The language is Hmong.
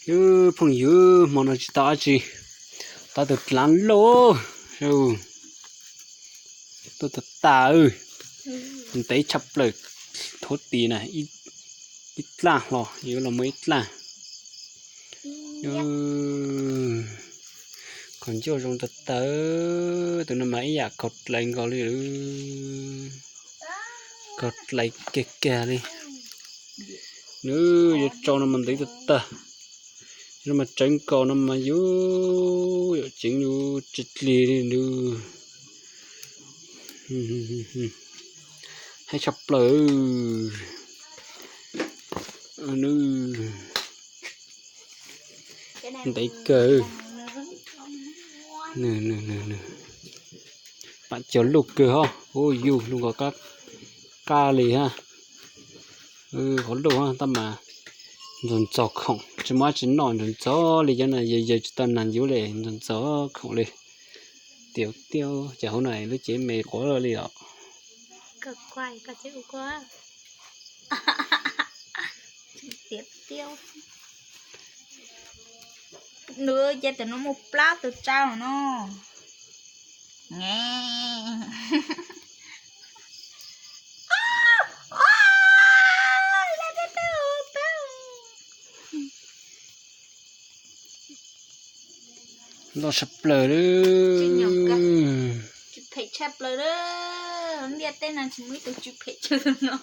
Wb phooj ywg, hmo no tsis tau dab tsi, tau tus dlav loj, tuaj tag tag, ntev tshaj plaws, thuav tis na, ib dlaj hlo yuav los muaj ib dlaj. Qhov ncauj zoo tag tag, tus no mas ib yam kaug dlais nkaus li, kaug dlais kiag kiag li. Nws yuav tsau no mas ntev tag tag, no mas tsawv nkaus no mas yus yam ceev yus tsis dlig li nws. Heev tshaj plaws. Nws ntev kawg. Pam cov luj kawg ho, ua yus luj nkaus qab li ha. Qhov luj tab mas ntxog ntxog khoom, tsis muaj dab tsi noj, ntxog ntxog li cov no, yawg yawg tsis tau nag yuv li, ntxog ntxog khoom li. Tiav tiaub, cas hauv no lub cev me quav li os. Tiav tiaub. Nws ces tus no mus plab tus tsau no. Loj tshaj plaws li. Tsis phem tshaj plaws li. Ntiaj teb no tsis muaj ib tug tsis phem tshaj no.